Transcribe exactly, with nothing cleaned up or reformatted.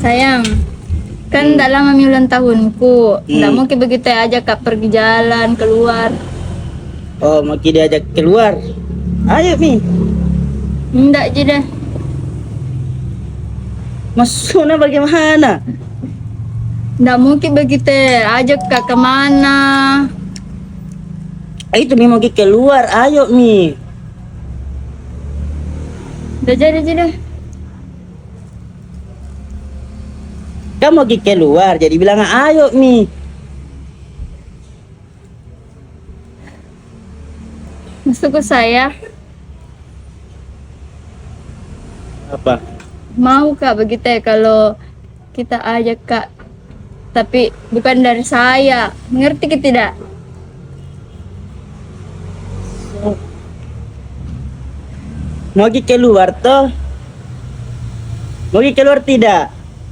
Sayang, kan ndak lama mi ulang tahunku. Ndak mau ki begitu ajak kak pergi jalan keluar. Oh, mau ki diajak keluar? Ayo mi. Ndak ji deh. Maksudnya bagaimana? Ndak mau ki begitu ajak kak kemana. Itu mi mau ki keluar, ayo mi. Ndak jadi ji deh. Kamu ki keluar, jadi bilang ayo mi. Maksudku saya. Apa? Mau kak begitu ya kalau kita ajak kak, tapi bukan dari saya. Mengerti ki tidak? Mau ki keluar toh? Mau ki keluar tidak?